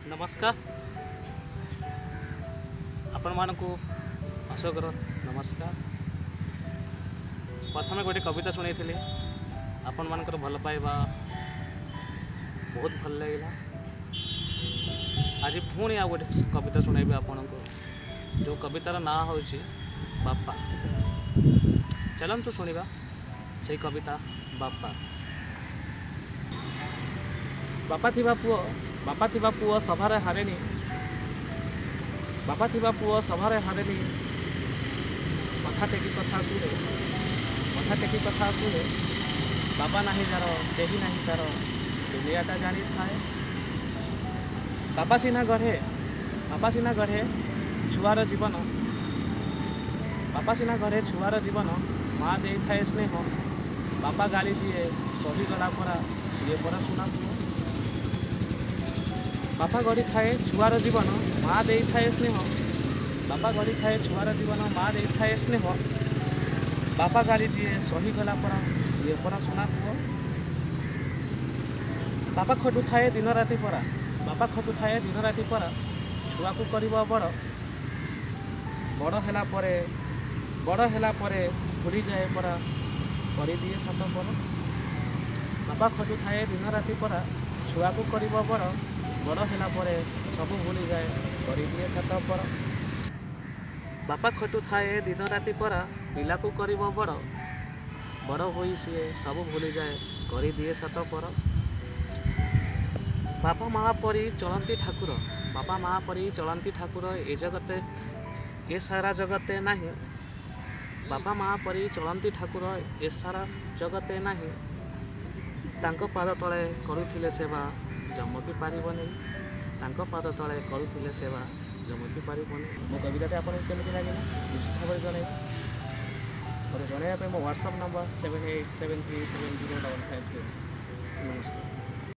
ନମସ୍କାର ଆପଣମାନଙ୍କୁ, ଅଶୋକର ନମସ୍କାର। ପ୍ରଥମେ ଗୋଟେ କବିତା ଶୁଣେଇଥିଲି, ଆପଣମାନଙ୍କର ଭଲ ପାଇବା ବହୁତ ଭଲ ଲାଗିଲା। ଆଜି ପୁଣି ଆଉ ଗୋଟେ କବିତା ଶୁଣେଇବି ଆପଣଙ୍କୁ, ଯେଉଁ କବିତାର ନାଁ ହେଉଛି ବାପା। ଚାଲନ୍ତୁ ଶୁଣିବା ସେଇ କବିତା ବାପା। ବାପା ଥିବା ପୁଅ, ବାପା ଥିବା ପୁଅ ସଭାରେ ହାରେନି, ବାପା ଥିବା ପୁଅ ସଭାରେ ହାରେନି। କଥା ଟେକି କଥା କୁହେ, କଥା ଟେକି କଥା କୁହେ। ବାପା ନାହିଁ ଯାର, କେହି ନାହିଁ ତାର, ଦୁନିଆଟା ଜାଣିଥାଏ। ବାପା ସିନା ଗଢ଼େ, ବାପା ସିନା ଗଢ଼େ ଛୁଆର ଜୀବନ, ବାପା ସିନା ଗଢ଼େ ଛୁଆର ଜୀବନ, ମା ଦେଇଥାଏ ସ୍ନେହ। ବାପା ଗାଳି ଯିଏ ସହିଗଲା ପରା, ସିଏ ପରା ସୁନା ପୁଅ। ବାପା ଗଢ଼ିଥାଏ ଛୁଆର ଜୀବନ, ମା ଦେଇଥାଏ ସ୍ନେହ। ବାପା ଗଢ଼ିଥାଏ ଛୁଆର ଜୀବନ, ମା ଦେଇଥାଏ ସ୍ନେହ। ବାପା ଗାଳି ଯିଏ ସହିଗଲା ପରା, ସିଏ ପରା ସୁନା ପୁଅ। ବାପା ଖଟୁଥାଏ ଦିନ ରାତି ପରା, ବାପା ଖଟୁଥାଏ ଦିନ ରାତି ପରା, ଛୁଆକୁ କରିବ ବଡ଼। ବଡ଼ ହେଲା ପରେ, ବଡ଼ ହେଲା ପରେ ଭୁଲିଯାଏ ପରା, କରିଦିଏ ସାତ ପର। ବାପା ଖଟୁଥାଏ ଦିନ ରାତି ପରା, ଛୁଆକୁ କରିବ ବଡ଼। ବଡ଼ ହେଲା ପରେ ସବୁ ଭୁଲିଯାଏ, କରିଦିଏ ସାତ ପର। ବାପା ଖଟୁଥାଏ ଦିନ ରାତି ପରା, ପିଲାକୁ କରିବ ବଡ଼। ବଡ଼ ହୋଇ ସିଏ ସବୁ ଭୁଲିଯାଏ, କରିଦିଏ ସାତ ପର। ବାପା ମା ପରି ଚଳନ୍ତି ଠାକୁର, ବାପା ମା ପରି ଚଳନ୍ତି ଠାକୁର, ଏ ଜଗତେ ଏ ସାରା ଜଗତେ ନାହିଁ। ବାପା ମା ପରି ଚଳନ୍ତି ଠାକୁର, ଏ ସାରା ଜଗତେ ନାହିଁ। ତାଙ୍କ ପାଦ ତଳେ କରୁଥିଲେ ସେବା, ଜମକି ପାରିବନି। ତାଙ୍କ ପାଦ ତଳେ କରୁଥିଲେ ସେବା, ଜମକି ପାରିବନି। ମୋ କବିତାଟି ଆପଣଙ୍କୁ କେମିତି ଲାଗିଲା ନିଶ୍ଚିତ ଭାବରେ ଜଣାଇବେ। ମୋତେ ଜଣାଇବା ପାଇଁ ମୋ ହ୍ୱାଟ୍ସଆପ୍ ନମ୍ବର 78737055 3। ନମସ୍କାର।